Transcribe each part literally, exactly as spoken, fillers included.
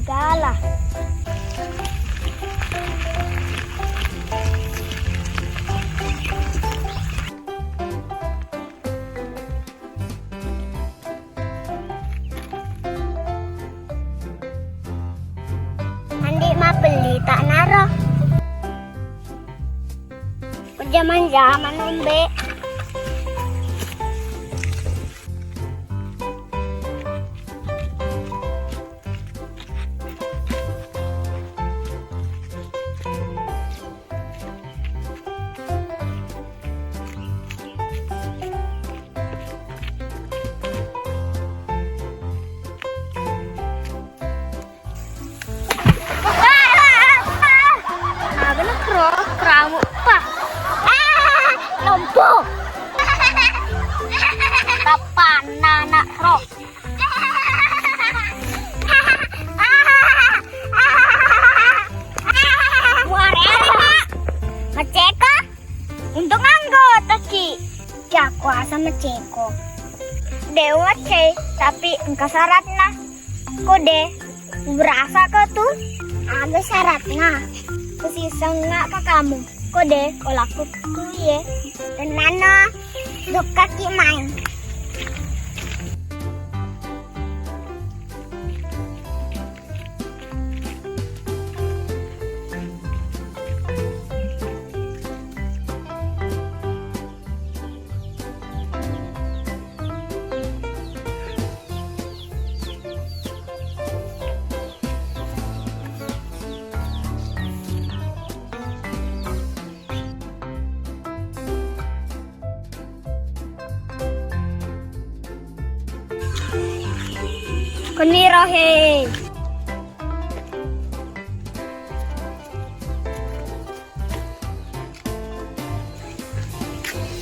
Gala. Andi mapelli tak naro. Jaman-jaman ombe. Aga na kro, keramu pa. Ah, lompo. Kapan anak kro? Muaré, Mak. Maceko? Untung anggotaki. Jakuasa maceko. Dé uwacce, tapi engka syaratna. Ko dé, ubrasaka tu. Aga syaratna? Kusisengnga ka kamu. Ko dé, olakku tu iye. Tennanna, jokkaki main. Kuniro he.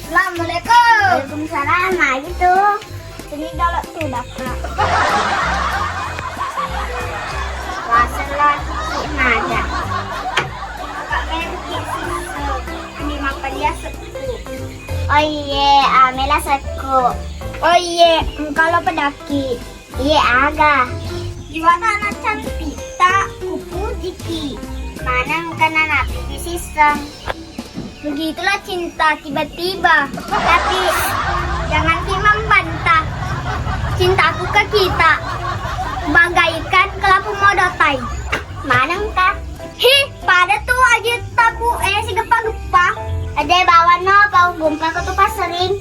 Assalamualaikum. Waalaikumsalam. Magi tu? Sini dolo tu, Bapak. Wasalla ki maja. Kak Mary ki siseng. Ini makan dia sekku. Oh iye, amela sekku. Oh iye, engkalo pedaki. Iye aga. Jiwata anak cantik tak kupujiki. Maneng kena napi siseng. Begitulah cinta tiba-tiba. Tapi jangan ki membantah. Cintaku ke kita bagaikan kelapu modotai. Manengka? Hi, pada tu aja tabu eh si gepa-gepa. Ade bawa no pau gumpa ko tu pasering.